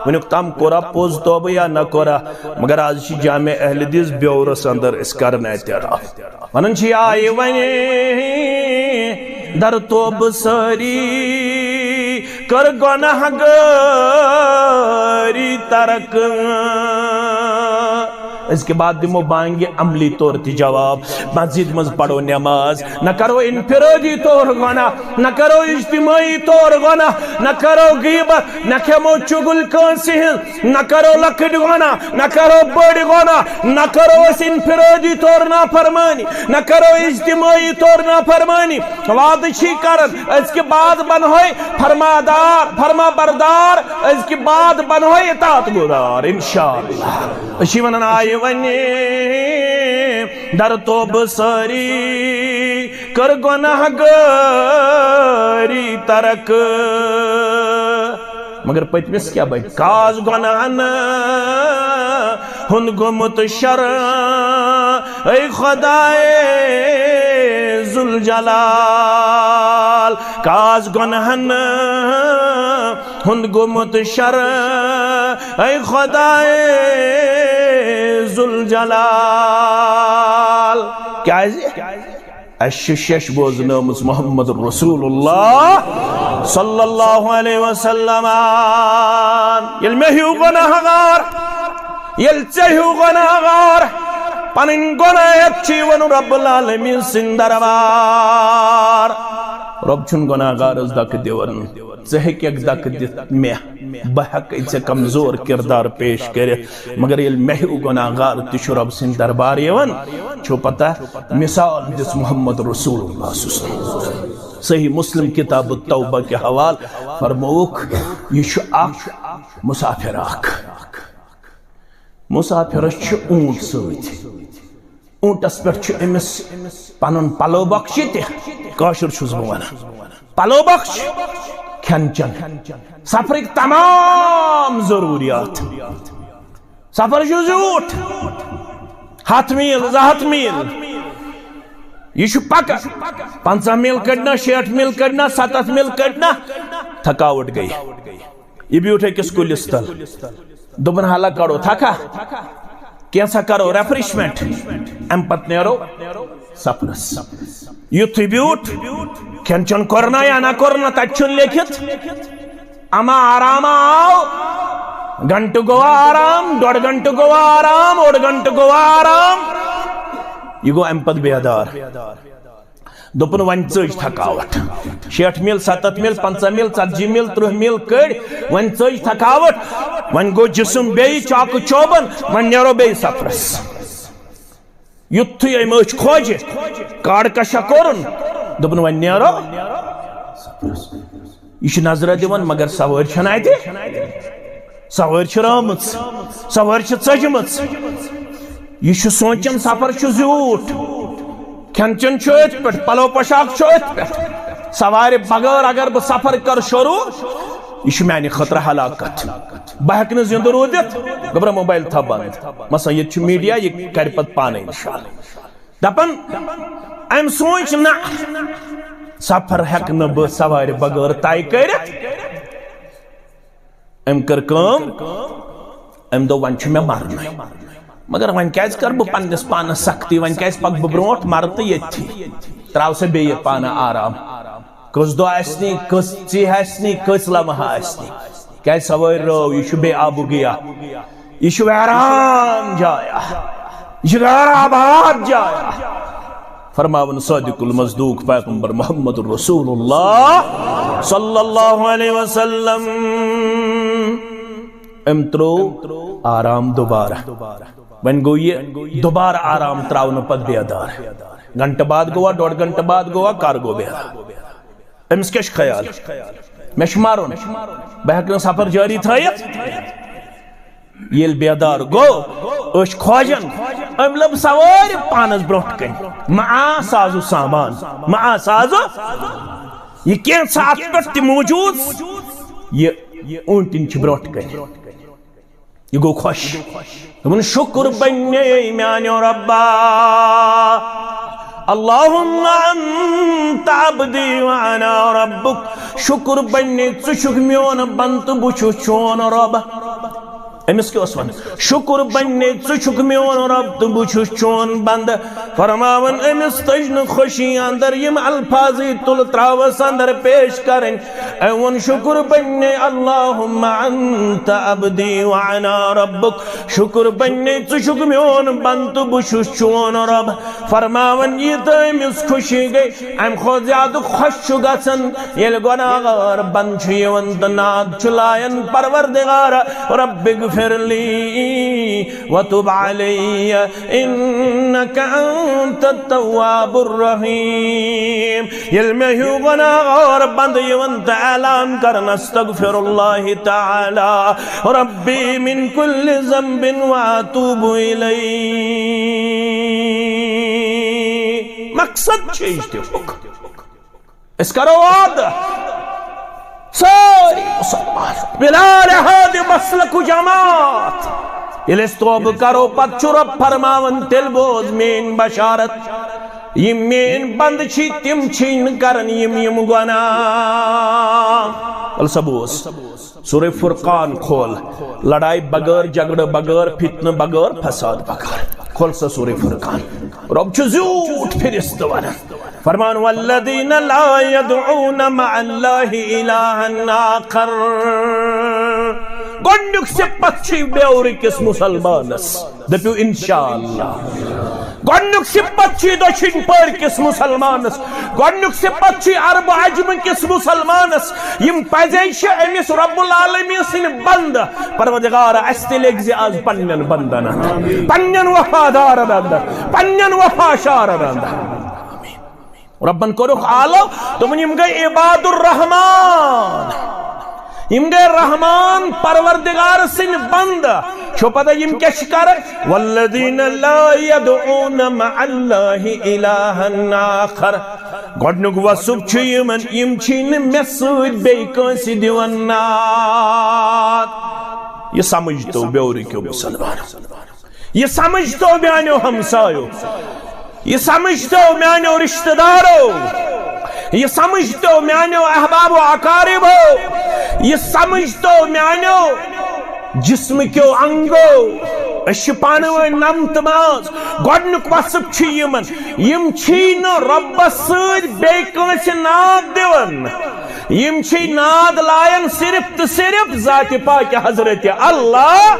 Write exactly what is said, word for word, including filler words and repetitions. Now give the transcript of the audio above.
وٕنیُک تام کوٚرا پوٚز توبہٕ یا نہ کوٚرا؟ مگر آز چھِ جامع اہل حدیث بیورس اندر أسۍ کران اعتراف۔ ونان چھِ، آیہِ وۄنۍ در توبہٕ سٲری، کٔر گۄناہ گٲری ترک۔ أزکہِ بعد دِمو بانگہِ عملی طور تہِ جواب۔ مسجد منٛز پرو نماز، نہ کرو انفرادی طور گۄناہ، نہ کرو اجتماعی طور گۄناہ، نہ کرو غیبت، نہ کھٮ۪مو چُگل کٲنٛسہِ ہٕنٛز، نہ کرو لۄکٕٹۍ گۄناہ، نہ کرو بٔڑۍ گۄناہ، نہ کرو أسۍ انفرادی طور نافرمٲنی، نہ کرو اجتماعی طور نافرمٲنی۔ وعدٕ چھی کران، أزکہِ بعد بنہوے فرمادار، فرما بردار، أزکہِ بعد بنہوے اطاعت گُزار، انشاءاللہ۔ أسۍ چھِ ونان، آیہِ وۄنۍ در توبہٕ سٲری، کٔر گۄناہ گٲری ترک۔ مگر پٔتمِس کیٛاہ بنہِ؟ کاز گۄناہن ہُنٛد گوٚمُت شر، اے خدائے ذوالجلال، کاز گۄناہن ہُنٛد گوٚمُت شر، اے خدائے ذوالجلال۔ کیٛازِ؟ اَسہِ چھِ شیٚش بوزنٲومٕژ محمد رسول اللہ صلی اللہ علیہ وسلم۔ ییٚلہِ مےٚ ہیوٗ گۄناہ گار، ییٚلہِ ژےٚ ہیوٗ گۄناہ گار، پنٕنۍ گۄناہ ہٮ۪تھ چھِ یِوان رب العالمین سٕنٛدِ دربار۔ رب چھُنہٕ گۄناہ گارس دکہٕ دِوان۔ ژٕ ہیٚککھ دکہٕ دِتھ مےٚ، بہٕ ہٮ۪کے ژےٚ کمزور کردار پیش کٔرِتھ، مگر ییٚلہِ مےٚ ہیوٗ گۄناہ گار تہِ چھُ رب سٕنٛدِ دربار یِوان، چھو پتہ، مثال دِژ محمد رسول اللہ صلی اللہ علیہ وسلم۔ صحیح مسلم کتاب التوبہ کہِ حوالہٕ فرمووُکھ، یہِ چھُ اکھ مسافر اکھ۔ مسافرس چھُ اوٗنٹ سۭتۍ۔ اوٗنٹس پٮ۪ٹھ چھُ أمِس پنُن پلو بخچہِ تہِ، کٲشُر چھُس بہٕ ونان، پلو بخچہِ، کھٮ۪ن چٮ۪ن، سفرٕکۍ تمام ضروٗریات۔ سفر چھُ زیوٗٹھ، ہتھ میٖل، زٕ ہتھ میٖل، یہِ چھُ پکان، پنٛژاہ میٖل کٔڑۍ نا، شیٹھ میٖل کٔڑۍ نا، ستتھ میٖل کٔڑۍ نا، تھکاوٹ گٔے۔ یہِ بیوٗٹھ أکِس کُلِس تل۔ دوٚپُن، حالا کڑو تھکھا، کینٛژھا کرو ریفریشمنٹ، امہِ پتہٕ نیرو سفرس۔ یُتھُے بیوٗٹھ، کھٮ۪ن چٮ۪ن کوٚر نا یا نہ کوٚر نا، تتہِ چھُنہٕ لیکھِتھ۔ اما آرام آو، گھنٹہٕ گوٚو آرام، ڈۄڈ گھنٹہٕ گوٚو آرام، اوٚڑ گھنٹہٕ گوٚو آرام۔ یہِ گوٚو امہِ پتہٕ بیدار۔ دوٚپُن، وۄنۍ ژٔج تھکاوٹ۔ شیٹھ میٖل، ستتھ میٖل، پنٛژاہ میٖل، ژتجی میٖل، ترٕٛہ میٖل کٔڑۍ، وۄنۍ ژٔج تھکاوٹ۔ وۄنۍ گوٚو جسم بیٚیہِ چاکہٕ چوبن، وۄنۍ نیرو بیٚیہِ سفرس۔ یُتھُے أمۍ أچھ کھوجہِ، کاڈ کشا کوٚرُن، دوٚپُن، وۄنۍ نیرو۔ یہِ چھُ نظرہ دِوان، مگر سوٲرۍ چھَنہٕ اَتہِ۔ سوٲرۍ چھِ رٲمٕژ، سوٲرۍ چھِ ژٔجمٕژ۔ یہِ چھُ سونٛچان، سفر چھُ زیوٗٹھ، کھٮ۪ن چٮ۪ن چھُ أتھۍ پٮ۪ٹھ، پلو پوشاک چھُ أتھۍ پٮ۪ٹھ۔ سوارِ بغٲر اگر بہٕ سفر کرٕ شروٗع، یہِ چھُ میانہِ خٲطرٕ ہلاکت۔ بہٕ ہٮ۪کہٕ نہٕ زِندٕ روٗزِتھ، گوٚبرا موبایل تھاو بنٛد۔ مثلاً ییٚتہِ چھُ میٖڈیا، یہِ کرِ پتہٕ پانے انشاءاللہ۔ دپان، أمۍ سوٗنٛچ نہ، سفر ہٮ۪کہٕ نہٕ بہٕ سوارِ بغٲر طے کٔرِتھ۔ أمۍ کٔر کٲم، أمۍ دوٚپ، وۄنۍ چھُ مےٚ مرنُے۔ مگر وۄنۍ کیٛازِ کَرٕ بہٕ پنٛنِس پانَس سختی؟ وۄنۍ کیٛازِ پَکہٕ بہٕ برونٛٹھ؟ مَرٕ تہٕ ییٚتھی۔ ترٛاو سا بیٚیہِ پانہٕ آرام۔ کٔژ دۄہ آسہِ نی، کٔژ ژیٖہۍ آسہِ نی، کٔژ لمحہٕ آسہِ نی؟ کیٛازِ سوٲرۍ رٲو؟ یہِ چھُ بے آبو گیا۔ یہِ چھُ ویران جایا۔ یہِ چھُ غیر آباد جایا۔ فرماوان صادق المصدوق پیغمبر محمد رسول اللہ صلی اللہ علیہ وسلم، أمۍ ترٛوو آرام دوبارہ۔ وۄنۍ گوٚو یہِ دوبارہ آرام ترٛاونہٕ پتہٕ بیدار۔ گھنٹہٕ بعد گوٚوا، ڈۄڈ گھنٹہٕ بعد گوٚوا، کر گوٚو بیدار؟ أمِس کیٛاہ چھُ خیال؟ مےٚ چھُ مَرُن، بہٕ ہٮ۪کہٕ نہٕ سفر جٲری تھٲیِتھ۔ ییٚلہِ بیدار گوٚو، أچھ کھوجن، أمۍ لٔب سوٲرۍ پانس برونٛٹھ کنہِ۔ مہ آ سازو سامان، مہ آ سازو۔ یہِ کینٛژھا اتھ پٮ۪ٹھ تہِ موجود، یہِ اوٗنٹِنۍ چھِ برونٛٹھ کنہِ۔ یہِ گوٚو خۄش۔ دوٚپُن، شُکر بنے میانیو ربا، اللہم انت عبدی وانا ربک۔ شُکر بنے، ژٕ چھُکھ میون بندٕ، بہٕ چھُس چون رب۔ أمِس کیٛاہ اوس وَنان؟ شُکُر بَننے، ژٕ چھُکھ میون رۄب تہٕ بہٕ چھُس چون بنٛدٕ۔ فرماوان أمِس تٔج نہٕ خوشی اندر، یِم الفاظٕے تُلہٕ ترٛاوَس اندر پیش کرٕنۍ۔ أمۍ ووٚن، شُکُر بَننے، اللہم انت عبدی وانا ربک۔ شُکُر بَننے، ژٕ چھُکھ میون بنٛدٕ تہٕ بہٕ چھُس چون رۄب۔ فرماوان، یہِ تہٕ أمِس خوشی گٔے، اَمہِ کھۄتہٕ زیادٕ خۄش چھُ گژھان، ییٚلہِ گۄناہگار بنٛدٕ چھُ یِوان تہٕ ناد چھُ لایان، پروردگار، رب اغفر لی وتب علی انک انت التواب الرحیم۔ ییٚلہِ مےٚ ہیوٗ گۄناہگار بنٛدٕ یِوان تہٕ اعلان کران، استغفر اللہ تعالی ربی من کل ذنب واتوب الیہ۔ مقصد چھُ اجتہادُک۔ أسۍ کرو وعدٕ۔ سٲری مسلمان۔ بلال احد مسلک جماعت۔ ییٚلہِ أسۍ توبہٕ کرو، پتہٕ چھُ رب فرماوان، تیٚلہِ بوز میٲنۍ بشارت۔ یِم میٲنۍ بندٕ چھِ، تِم چھِ نہٕ کران یِم، یِم گۄناہ۔ وَلہٕ سا بوز۔ سورہ فرقان کھول۔ لڑائی بغٲر، جھگڑٕ بغٲر، فتنہٕ بغٲر، فساد بغٲر۔ کھول سا سورہ فرقان۔ رب چھُ زیوٗٹھ فرشتہٕ ونان۔ فرمان، والذین لا یدعون مع اللہ الہا آخر۔ گۄڈنیُک صفت چھُ بیورٕ کِس مسلمانس۔ دٔپِو انشاءاللہ۔ گۄڈنیُک صفت چھُ دٔچھِنۍ پٔرۍ کِس مسلمانس۔ گۄڈنیُک صفت چھُ عرب عجم کِس مسلمانس۔ یِم پزے چھِ أمِس رب العالمین سٕنٛدۍ بندٕ۔ پروردگار، اسہِ تہِ لیکھ زِ از پننٮ۪ن بندن اندر، پننٮ۪ن وفادارن اندر، پننٮ۪ن وفاشارن اندر۔ ربن کوٚرُکھ آلو، دوٚپُن، یِم گٔے عباد الرحمان، یِم گٔے رحمان پروردگار سٕنٛدۍ بندٕ۔ چھو پتہ یِم کیٛاہ چھِ کران؟ والذین لا یدعون مع اللہ الہا آخر۔ گۄڈنیُک وصف چھُ یِمن، یِم چھِی نہٕ مےٚ سۭتۍ بیٚیہِ کٲنٛسہِ دِوان ناد۔ یہِ سمجھ تو بیورٕ کیو مسلمانو۔ یہِ سمجھ تو میانیو ہمسایو، یہِ سمجھ تو میانیو رشتہ دارو، یہِ سمجھ تو میانیو احباب و اقاربو، یہِ سمجھ تو میانیو جسم کیو انگو۔ أسۍ چھِ پانہٕ ؤنۍ نمتہٕ ماز۔ گۄڈنیُک وصف چھُ یِمن، یِم چھی نہٕ رۄبس سۭتۍ بیٚیہِ کٲنٛسہِ ناد دِوان۔ یِم چھِ ناد لایان صرف تہٕ صرف ذاتِ پاکِ حضرت اللہ۔